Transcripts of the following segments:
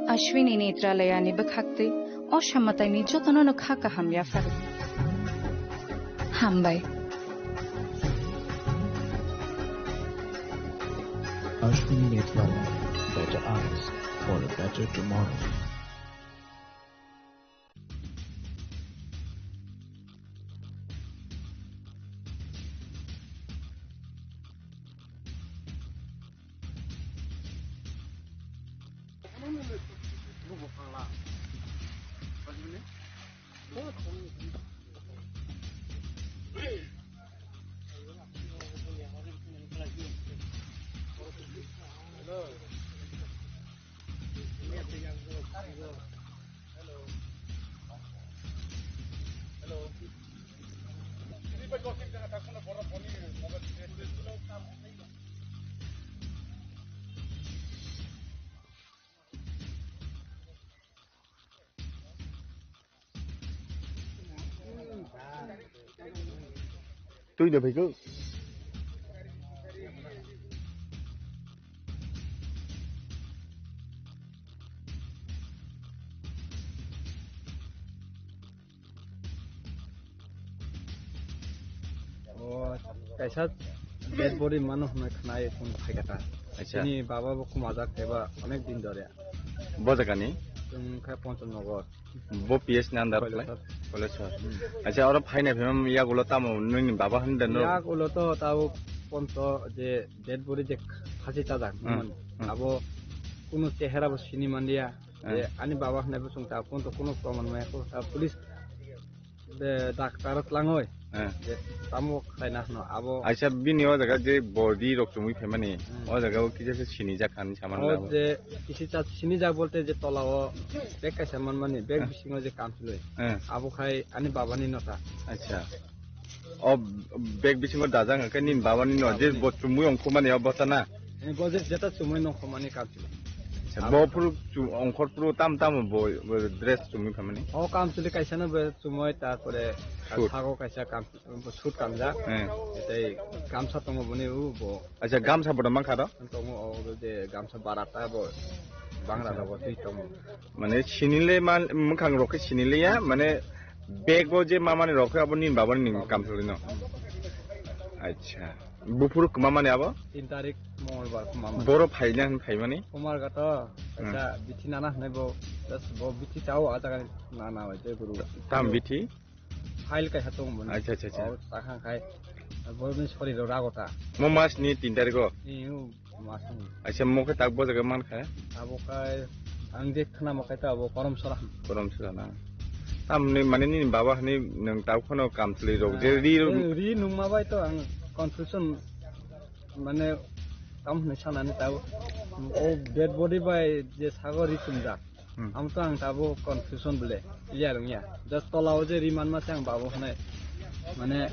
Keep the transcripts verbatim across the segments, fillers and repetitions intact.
Ashwini Netralayani bwkhaktwi o samataini jotono no kha kaham yapharo. Hambai. Ashwini Netralaya, better eyes for a better tomorrow. Twi da phaikho. O kaisa dead body mano hwnwi khwnai chwng phaikha ta. Acha. Chini baba bo khumajak eba onek din dore. Bo jagani? Chwng khe Poncham Nogor. Bo P S ni under khlai? Koileswar. Koileswar. Hmm. Acha, oro phaina phema yagulo tamo nini baba hwn den no? Yagulo to tabo ponto je dead body je khasi chajak. Hmm. Mon. Hmm. Abo kunu chehera bo sini manliya. Hmm. Je ani baba hwnai bo chwng ta ponto kunu proman maya ko ta police de doctor tlangoi. Eh. Je tamo khlaina hwno abo. Aisa bini o jaga je body rok chumui phaimani, hmm, o jaga o kisa se sinijak kha hinwi samani. O je kisi cha sinijak bolte je tola o bag kaisa manmani, bag, eh, bisingo je kamchwlwi. Eh. Abo khai ani babani nota. Acha. O bag bisingo dajak hwnkhe nini babani no, je bo chumui ongkhormani o bota na? Eh, bo je jeta chumui nongkhormani kamchwlwi. Acha, abo bo phuru chu-, ongkhor phuru tam tam bo, bo dress chumui phaimani? O kamchwlwi kaisa no bo chumui, tarpore suit. Sago kaisa kam Bo suit kanjak. Hmm. Tei gamsa tongo boni u bo. Acha, gamsa boda mankha ro? Tongo o je gamsa barata bo. Bangra rogo twi tongo. Mane sinile man, mwkhang rok khe sinile ya, mane bag o je mamani rok khe abo nini babani ni kamchwlwi no. Acha. Buphuru kwmamani abo? Tin tarik Mongolbar kwmamani. Boro phaina hin phaimani? Kumarghato, hmm, kaisa bithi nana hinai bo, just bo bithi chao a jaga nana bai je guru. Tam bithi? File kaisa tongo boni. Acha, acha, acha. O, takhang khai. Bo ni sori ro rago ta. Mo mas ni tin tarikh o? Ni, o, mas ni. Acha, mo khe tak bo jaga man kha? Abo khai, ang je khna mo khai ta abo Korom Sora. Korom Sora na. Tamni mane nini baba hani nwng tak phano kamchwlwi rok je ri ro. Eh, ri nungma bai to ang confusion mane tam hwnwi sanani ta o dead body bai je sago ri chumjak. Hmm. Amo to ang tabo confusion bole, clear wngya. Just tola o je ri manma se ang babo hwnai, mane,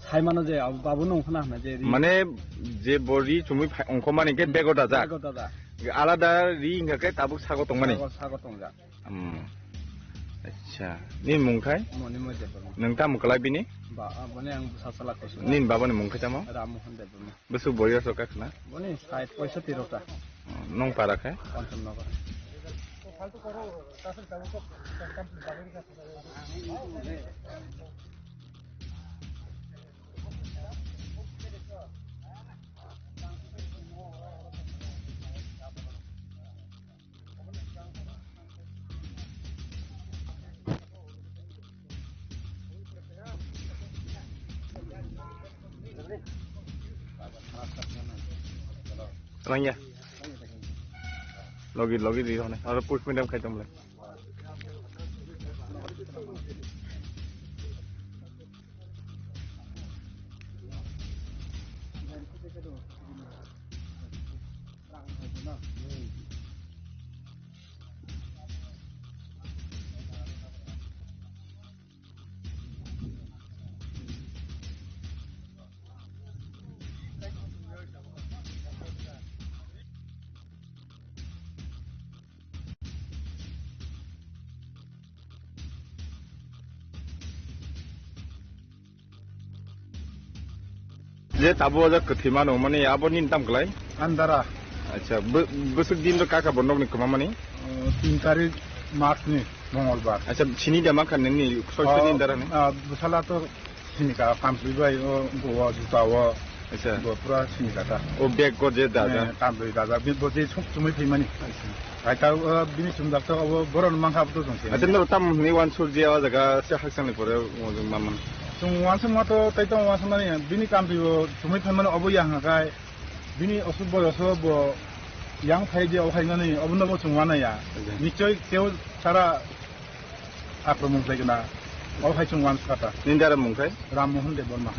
sai mano je abo babo nung khna hwnai je ri. Mane, je bo ri chumui phai-, ongkhormani khe bego dajak. Bego dajak. Alada ri wngkha khe tabuk sago tongmani. Sago, sago tongjak. Hmm. Acha. Nini mung khai? Moni Moy Debbarma. Nwng tamo kwlai bini? Ba, ah, boni ang bwsa chala kusu. Nini babani mung khai tamo? Ram Mohan Debbarma. Bwswk boyos rok kha khna? Boni sait poisoti rok ta. Oh, nong para khe? Kanchannagar. Rangya. Logi, logi di hone. Aro push me dem khai tong le. Je tabuk o jak kwthwi mano, mani abo nini tam kwlai? Andara. Acha, bw-, bwswk din rok kaka bo nokni kwma mani? Uh, tin tarik March ni, Mongolbar. Acha, sini da mankha nini, soi soi Oh, nini dara ni? Ah, bwsala to sini ka, kampli bai, o, bo, o, juta o, Acha. Bo pura sini ka ta. O bag o je da, da? Eh, kampli da, da, bo je sum-, sumui phaimani. Acha. Hai ta, o, bini sumjak to, obo boron mankha bo to jong se. Acha, noro tam hwnwi wansuk je o jaga se hakchangni pore, o, jong maman. Chwng wansukma to tei tong wansukmani, bini kamtwi bo chumui phaimani obo ya hwnka khai, bini osuk boyoso bo yang phai je o khainani obono bo chwng wanaya. Acha. Nichoi teo sara akromon khlaigwna, o khai chwng wansukkha ta. Nini dara mung khai? Ram Mohan Debbarma.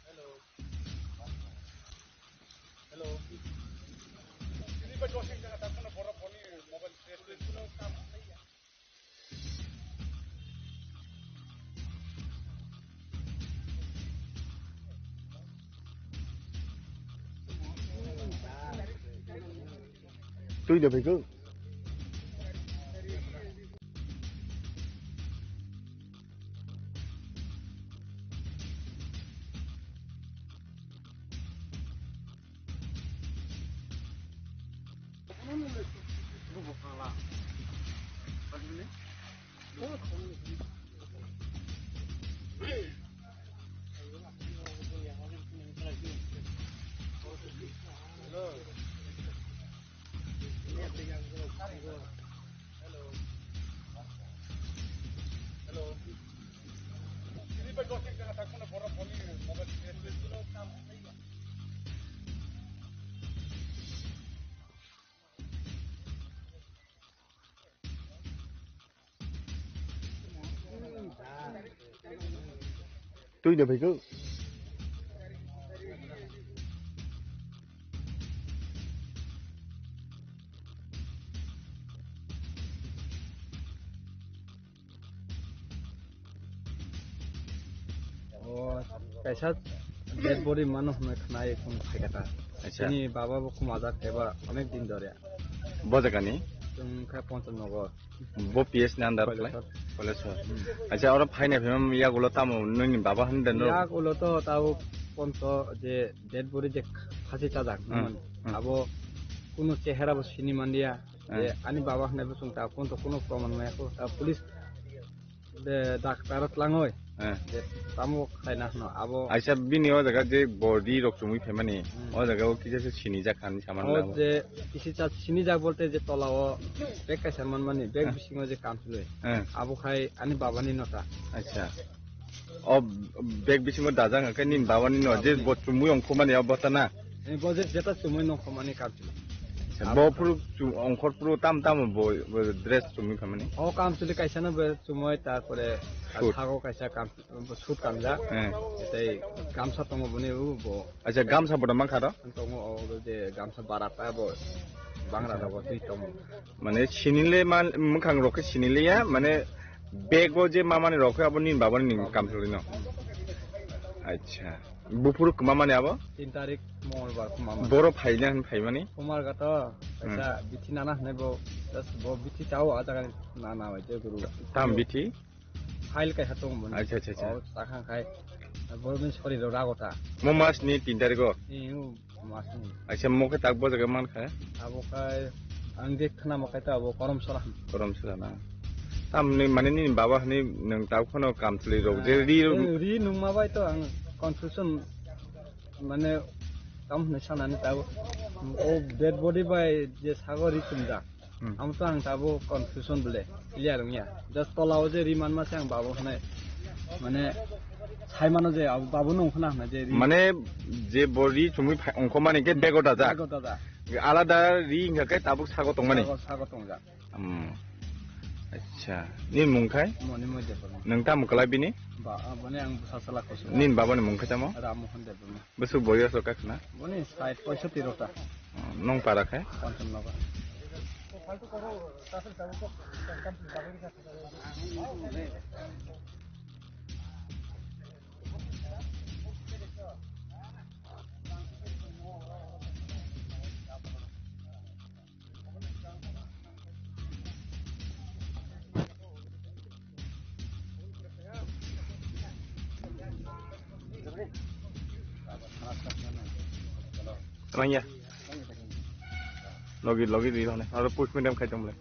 Hello. Hello. Ini ba dosing jaga tak kena borok boni mobile screen. Tui da phai kho. Hello. Hello. Tui da phai kho. O kaisa dead body mano hwnwi khwnai khum phaikha ta. Acha. Chini baba bo khum ajak eba onek din dore. Bo jaga ni? Chwng kha Poncham Nogor. Bo P S ni under khlai? Koleswar. Koleswar. Hmm. Acha, oro phaina phimam yagulo tamo nini baba hwn den no? Yagulo to tabo ponto je dead body je khasi chajak Hmm. Mani. Hmm. Abo kuno chehera bo sini manliya. Hmm. Je ani baba hwnai bo chwng ta ponto kuno proman maya ko. Ta police de doctor tlangoi. Eh. Je tamo khaina hwno abo. Aisa bini o jaga je body rok chumui phaimani, Hmm. O jaga o kisa se sinijak hani saman O labo. Je kisi cha sinijak bolte je tola o bag kaisa manmani, bag Eh. Bisingo je kamchiloi. Eh. Abo khai ani babani nota. Aisa. O bag bisingo dajak hwnkhe nini babani no je Babani. Bo chumui ongkhumani o bota na? Eh, bo je jeta chumui nongkhumani kamchiloi. Bo phuru chu-, ongkhor phuru tam tam bo, bo dress chumui phaimani? O kamchiloi kaisa no bo chumui, tarpore Suit. Sago kaisa kam Bo suit kanjak. Eh. Tei gamsa tongo boni u bo. Acha, gamsa bo da mankha ro? Tongo o je gamsa barata bo bangra rogo twi tongo. Mane sinile man mwkhang rok khe sinile ya, mane bego je mamani rok khe abo nini babani ni kamchwlwi no. Acha. Buphuru kwma mani abo? Tin tarik Mongolbar kwma mani. Boro phaina hin phaimani? Kumarghato, Hmm. Acha, bithi nana hinai bo, just bo bithi chao a jaga ni nana bai je guru. Tam bithi? File kaisa tongo boni. Acha, acha, acha. O, ta khang khai. Borokni sori rok rago ta. Mo mas ni tin tariko? Ee, o mas ni. Acha, mo khe tak bo jaga man kha? Abo khai, ang je khna mo khai ta abo Korom Sora. Korom Sora na. Tamni mane nini baba hani nwng tak phano kamchwlwi rok je ri. Ee, ri nungma bai to ang confusion mane tam hwnwi sanani ta o dead body bai je sago ri chumjak. Hmm. Amo to ang tabuk confusion bole, clear wngya. Just tola o je ri manma se ang babu hwnai, mane, sai mano je abo babu no wngkhna hwnai je ri. Mane, je bo ri chumui phai-, ongkhomani khe bego dajak. Bego dajak. Alada ri wngkha khe tabuk sago tongmani. Sago, sago tongjak. Hmm. Acha, nini mung khai? Moni Moy Debbarma. Nwng tamo kwlai bini? Ba, aboni ang bwsa chwla kusu. Nini babani mung khai tamo? Ram Mohan Debbarma. Bwswk boyos rok kakhwna? Boni sait poisotti rota. Oh, nwng para khai? Kanchannagar. Rangya. Logi, logi di hone. Aro push medium khai tong le.